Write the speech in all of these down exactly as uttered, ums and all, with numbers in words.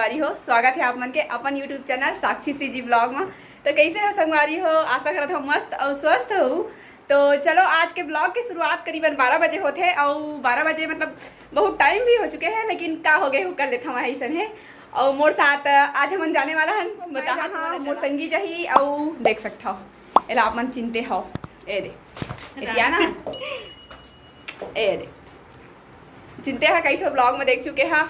संगवारी हो, स्वागत हे आप मन के अपन YouTube चैनल साक्षी सीजी ब्लॉग म। तो कैसे हो संगवारी हो? आशा करत हो मस्त अउ स्वस्थ हो। तो चलो, आज के ब्लॉग के शुरुआत करीबन बारह बजे होथे, अउ बारह बजे मतलब बहुत टाइम भी हो चुके हे, लेकिन का हो गए हो, कर लेथन अइसन हे। अउ मोर साथ आज हमन जाने वाला हन, बता, हाँ, मोर संगी जाही, अउ देख सकथव, एला आप मन चिनते हव, ए दे, एतिया ना, ए दे, चिनते हा, कई ठो ब्लॉग में देख चुके हा।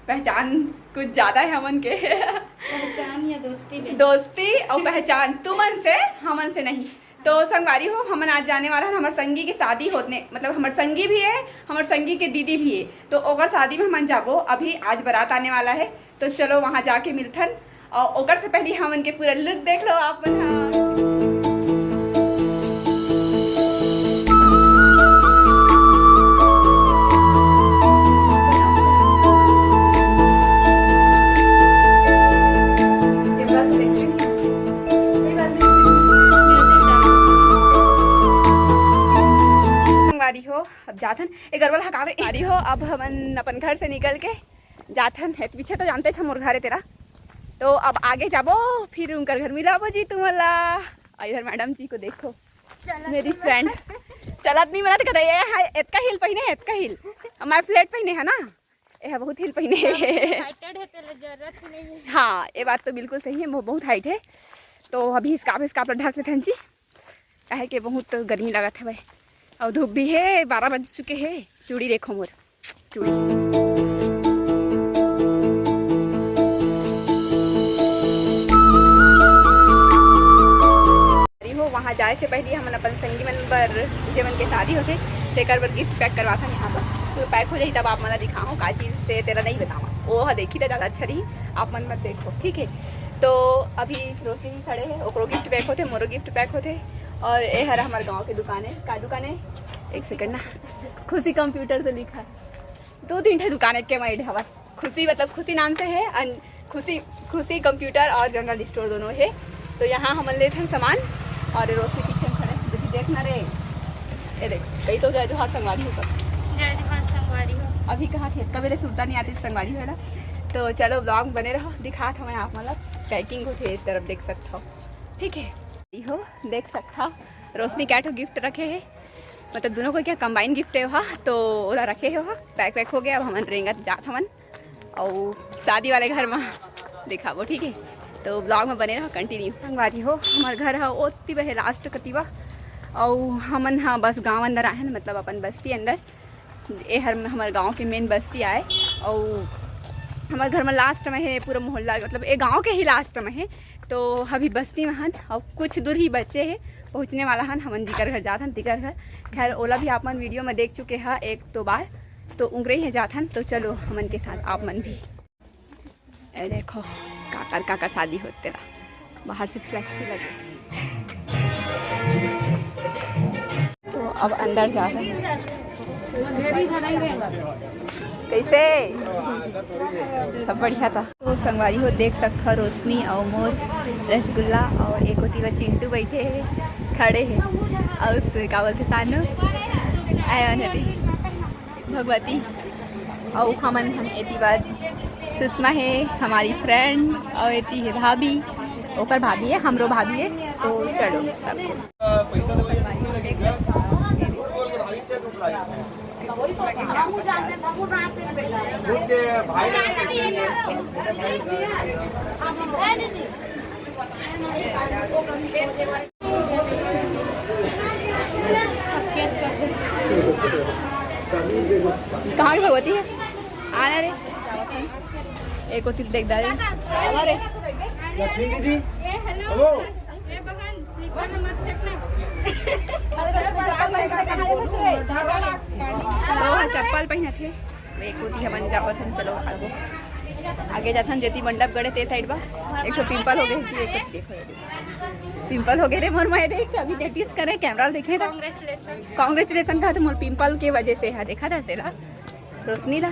पहचान कुछ ज्यादा है हमन के। पहचान या दोस्ती में? दोस्ती और पहचान तुमन से, हमन से नहीं। तो संगवारी हो, हमन आज जाने वाला हन, हमर संगी के शादी होत ने, मतलब हमर संगी भी है, हमर संगी के दीदी भी है, तो ओकर शादी में हमन जाबो। अभी आज बारात आने वाला है, तो चलो वहाँ जाके मिलथन। और ओकर से पहले हमन के पूरा लुक देख लो आप मन ह। संगवारी हो, अब जाथन, ए गरवा ल हकावे। संगवारी हो, अब हमन अपन घर से निकल के जाथन। हे, पीछे तो जानते छ मोर घर है तेरा, तो अब आगे जाबो, फिर उनकर घर मिलाबो जी तुमन ला। और इधर मैडम जी को देखो, चलत मेरी नहीं फ्रेंड। चलत नहीं मनत करे, ये है, एतका हील पहिने, एतका हील। मैं फ्लैट पहिने है ना, ये है बहुत हील पहिने। Excited है, तेला जरूरत ही नहीं है। हाँ, ये बात तो बिल्कुल सही है, वो बहुत हाइट है। तो अभी स्कार्फ, स्कार्फ ढक लेते हैं जी, काहे के बहुत गर्मी लगत है भाई। और धूप भी है, बारह बज चुके हैं। चूड़ी देखो मोर, चूड़ी। अरे हो, वहाँ जाए से पहले हमन अपन संगी मन बर, जे मन के शादी होथे, तेकर बर गिफ्ट पैक करवाथन यहाँ पर। तो पैक हो जाही तब आप मन ला दिखाहूँ का चीज़, से तेला नहीं बतावा, वो ह देखी त ज़्यादा अच्छा रही, आप मन मत देखो, ठीक है। तो अभी रोशनी भी खड़े है, ओकरो गिफ्ट पैक होथे, मोरो गिफ्ट पैक होथे। और ए हर हमारे गाँव के दुकान है। का दुकान है? एक सेकंड ना, खुशी कंप्यूटर तो लिखा है। दो तीन ठे दुकान एक के माइड हवा। खुशी मतलब खुशी नाम से है, अन-, खुशी, खुशी कंप्यूटर और जनरल स्टोर दोनों है। तो यहाँ हमन लेथन सामान। और रोशनी पीछे में खड़े हैं, देखना रे, ये देख, कई तो जय जोहार संगवारी हो। जय जोहार संगवारी हो। अभी कहाँ थे, कबेले सुरता नहीं आती संगवारी हो ना। तो चलो ब्लॉग बने रहो, दिखात हमें आप मतलब पैकिंग होथे इस तरफ देख सकते हो, ठीक है। हो देख सकता, रोशनी क्या ठो गिफ्ट रखे है, मतलब दोनों को क्या कंबाइन गिफ्ट है वहाँ, तो ओला रखे है वहाँ, पैक वैक हो गया। अब हमन रेंगत जात हमन और शादी वाले घर में दिखाबो, ठीक है। तो ब्लॉग में बने रहो, कंटिन्यू। संगवारी हो, हमार घर है ओती बहे लास्ट कतिवा, और हमन हाँ बस गांव अंदर आए हैं, मतलब अपन बस्ती अंदर। ए हर हमर गांव के मेन बस्ती आए, और हमार घर में लास्ट में है पूरा मोहल्ला, मतलब ए गांव के ही लास्ट में है। तो अभी बस्ती में हन, और कुछ दूर ही बचे है, पहुँचने वाला हन, हमन जिकर घर जात हन, तिकर घर। खैर, ओला भी आप मन वीडियो में देख चुके हा एक दो बार, तो उंगरे ही जात हन। तो चलो हमन के साथ आप मन भी। ए देखो, काकर काकर शादी होत तेला, बाहर से फ्लेक्सी लगे। तो अब अंदर जा रहे हैं। कैसे? सब बढ़िया था। तो संगवारी हो, देख सकत हो रोशनी और मोर रसगुल्ला और एक ओती ला चिंटू बैठे है, खड़े है, और उससे का बोलते सानू आए वाले थे। भगवती, अउ हमन हम एती बर सुषमा है हमारी फ्रेंड, अउ एती है भाभी, ओकर भाभी है, हमरो भाभी है। तो चलो सब। कहाँ की भगवती है? आना रे। एक ओती देख डाले। लक्ष्मी दीदी, हेलो। ओ, चप्पल पहनत हे। एक ओती हमन जावत हन, चलो आगे। आगे जाथन जेती मंडप गड़े ते साइड बा। एक ठो पिंपल हो गए जी, एक ठो देखो, ये देखो। पिंपल हो गए रे मोर माए, देख अभी डेटिस करे, कैमरा देखे तो। कांग्रेचुलेशन। कांग्रेचुलेशन कहा तो मोर पिंपल के वजह से है, देखा था तेरा रोशनी ला।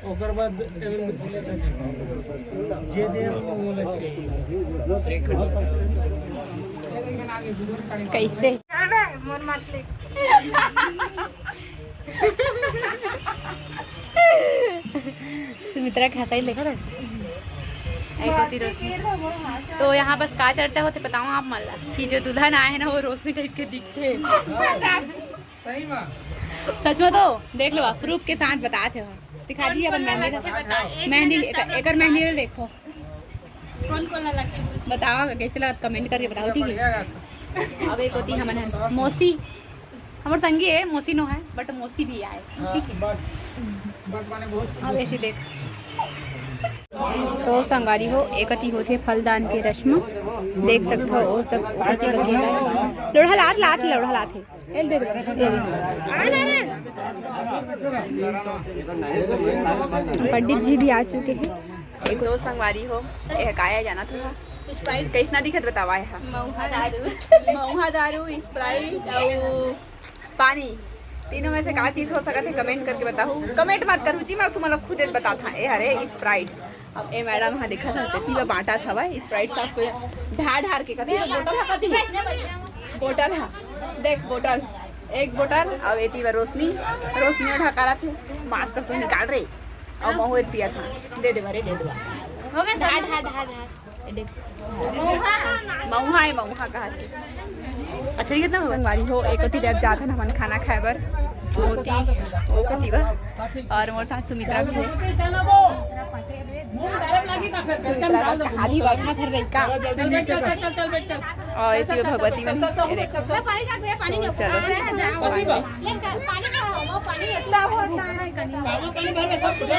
ओकर बाद जे दे वो बोले चाहिए। कैसे? मोर मातले। इस तरह के हंसाई देखा था। एक होती रोशनी। तो यहाँ बस का चर्चा होथे बताओ आप मन ला कि जो दुल्हन आए हे ना, वो रोशनी टाइप के दिखथे। सही में? सच में तो देख लो, आप प्रूफ के साथ बताथे हो। दिखा दी अपन मेहंदी। मेहंदी एकर मेहंदी देखो। कौन कौन ला लगथे? बताओ कैसे लगत, कमेंट करके बताओ, ठीक है? अब एक होती हमन हे मौसी, हमर संगी हे, मौसी नो हे, but मौसी भी आए। हाँ, ठीक है? But, but माने बहुत अब ऐसे देख। तो संगवारी हो, एकती होथे फलदान के रस्म, देख सकथो, ओ तक ओती तक लोढ़ा लात, लात, लोढ़ा लात हे। ए, दे दे, दे दे। पंडित जी भी आ चुके हैं। एक दो संगवारी हो, ये काय हे जाना था? Sprite। कैसना दिखत बतावा हे? मऊहा दारू। मऊहा दारू, Sprite अउ पानी, तीनों में से का चीज हो सकत हे, कमेंट करके बताहू। कमेंट मत करू जी, मैं तुमन ला खुदे बताथा। ए हरे Sprite। अब ए मैडम हा देखत हस, एती बर बांटत हवय Sprite सब कोई ढार ढार के। कथी हे बोतल हा, कथी हे? बोतल हा, देख बोतल, एक बोतल। अब एती बर रोशनी, रोशनी ढका रथे, mask तो निकाल रे। अब महू एक पियत हा, दे दे रे, दे दे। हो गया, ढार ढार ढार ढार। मऊहा हे, मऊहा कहा थे। अच्छा, ये कितना संगवारी हो, एक होती जब जाथन हमन खाना खाए बर, ओती, ओ कती बर, और मोर साथ सुमित्रा भी हे। सुमित्रा का खाली बार में धर रही का? और ये तो भगवती मन, ये देख। मैं पानी जात भैया, पानी नहीं होता। चलो। लेकिन पानी का, वो पानी है।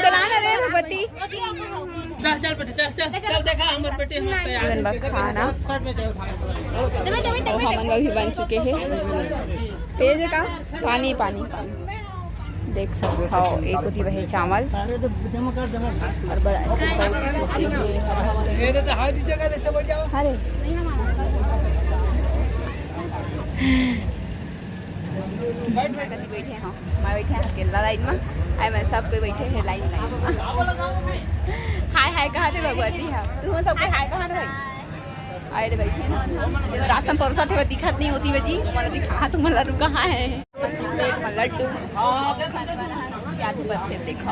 चला ना रे भगवती। चल, चल बेटी, चल, चल, चल, देखा हमर बेटी हमर तैयार। इवन बा खाना। और हमन का भी बन चुके हे। ये देखा, पानी, पानी, पानी। देख सकत हव, एक कोती बहे चावल। और बड़ा ये तो हाथ दी जगह से बैठ जाओ। अरे। मैं कति बैठे हव, मैं बैठे हव अकेला लाइन में। आए मैं सब कोई बैठे हे लाइन, लाइन में। हाय, हाय कहा थे भगवती हा। तुम सब कोई हाय कहा थे भाई? आए रे बैठे ना। राशन परोसा थे, वो दिखत नहीं होती बजी। मतलब दिखा तुम लड्डू कहाँ है? एक लड्डू। या तो बस से देखो।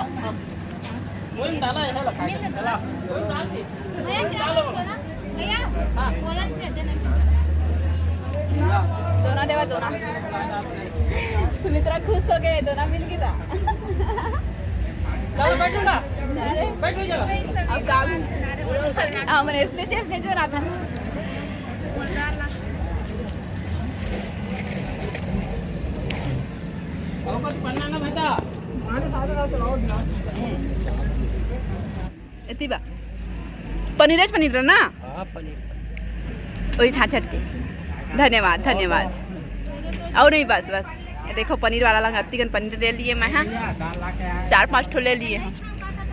दोना देवा, दोना। सुमित्रा खुश हो गए, दोना मिल गया। चलो बैठो ना। अरे। बैठो जरा। अब का भी? हमरे इसने चेस ने जो रहा था। हमको तो पन्ना ना बेटा। एती बा। पनीर है, पनीर है ना? हाँ, पनीर। वही छाछट के। धन्यवाद, धन्यवाद। और नहीं, बस, बस। ये देखो, पनीर वाला लंग अत्ती कन पनीर ले लिए मैं, हाँ। चार पाँच ठो ले लिए हैं।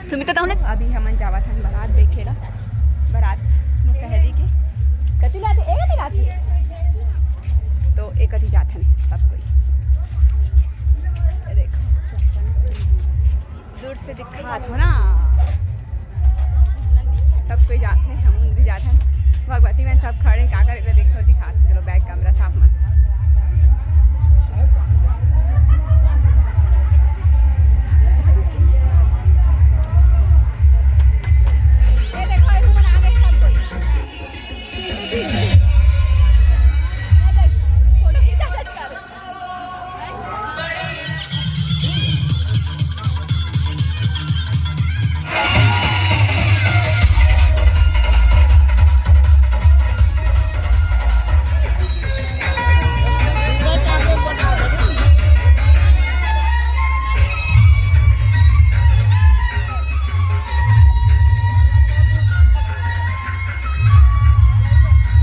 सुमिता, तो हमने अभी हमन जावत हन बारात देखे ला। बारात सहेली के। कति लाते? एक ही लाते। तो एक ही जात हन सब कोई। ये देखो। दूर से दिखात हो ना, सब कोई जात हे, हम भी जात हन। भगवती मन सब खड़े, का करे, देखो, दिखात, चलो, back camera साफ मन। ये देखो, ये मन आ गए सब कोई।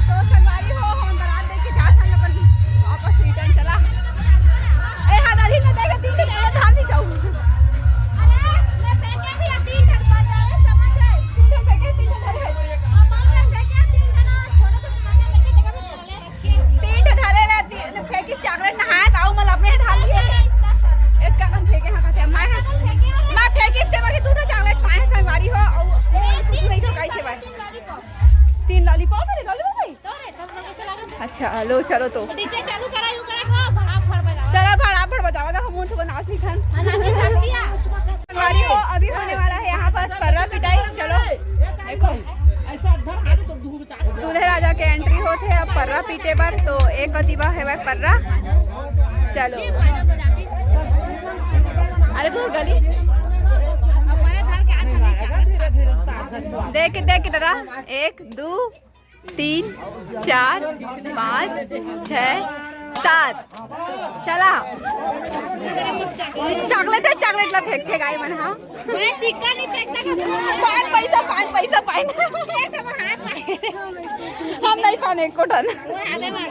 तो संगवारी हो, हम बारात देख के जात हन अपन वापस return चला। ए, हाँ, दादी, मैं देख के तीन ठन ढाल नहीं जाऊँ। अरे, मैं फेंके भी अब तीन ठन बच जाए, समझ गए? तीन ठन फेंके, तीन ठन धरे। अब मैं फेंके तीन ठन, छोटा छोटा खाना लेके जगह पे खा ले। तीन ठन धरे ला, तीन फेंकिस chocolate नहाए, ताऊ मल अपने ढाल लिए। एक का कन फेंके, हाँ, कहते हैं, मैं, मैं फेंकिस से बाकी दू ठन chocolate पाए संगवारी हो, और कुछ नहीं तो कैसे बात। तीन lollipop। तीन lollipop है, lollipop है? तो रे, तब लोग से लगा। अच्छा, लो, चलो तो। DJ चालू करा, यू करा, को भड़ा भड़ बजावा। चलो, भड़ा भड़ बजावा, तो हम उठ बना ली खान। हाँ, नाचे साथिया। हमारी हो, अभी होने वाला है यहाँ पर पिटाई, चलो। देखो, दूल्हे राजा के एंट्री होत हे अब पर्रा पीटे बर, तो एक अतिबा हे भाई पर्रा। चलो, अरे तू गली देख, देख दादा, एक, दू, तीन, चार, पाँच, छः, सात। चला, चॉकलेट हे, चॉकलेट ला फेंकथे गाय मन हा। मैं सिक्का नहीं फेंकता था। पान पैसा, पान पैसा, पान। एक ठो हाथ में। हम नहीं खाने एको ठन। वो हाथ में मार।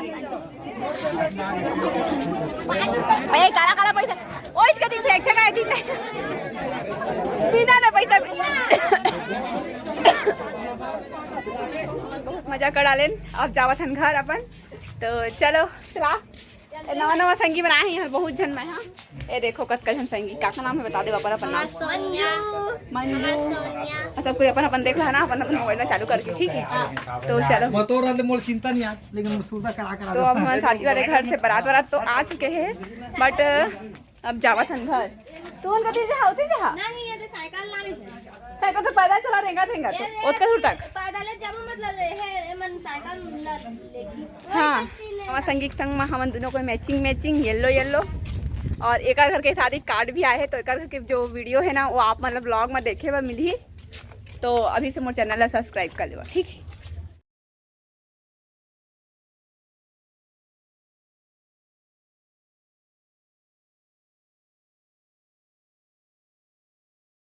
ए, काला काला पैसा। ओइच कति फेंकथे गाय दिन। बिना ना पैसा। बहुत मजा कर डालेन। अब जावत हन घर अपन। तो चलो, चला। ए, नवा नवा संगी बनाए हैं यहाँ, बहुत झन में, हाँ। ए देखो, कतका झन संगी। का, का नाम है, बता दे अपन, अपन नाम। सोनिया। मंजू। सोनिया। अच्छा, कोई अपन अपन देख रहा ना, अपन अपन मोबाइल में चालू करके, ठीक है। तो चलो। मैं तो रहते मोर चिंता नहीं आज, लेकिन मैं सुविधा करा करा तो अब हमारे शादी वाले घर से बारात वारात तो आ चुके हैं, बट अब जावत हन घर। तू उनका तीन जहाँ होती जहाँ। नहीं, ये तो साइकिल लानी है। साइकिल तो पैदल चला, रेंगा रेंगा तो। ये, ये ओतका दूर तक। पैदल जब मतलब है, मन साइकिल ला लेगी। हाँ, हमारे संगी के संग में हमन दोनों को मैचिंग मैचिंग येलो येलो। और एकर घर के शादी कार्ड भी आए है, तो एकर घर के जो वीडियो है ना, वो आप मतलब ब्लॉग में देखे बर मिलही। तो अभी से मोर चैनल ला सब्सक्राइब कर लेवा, ठीक है।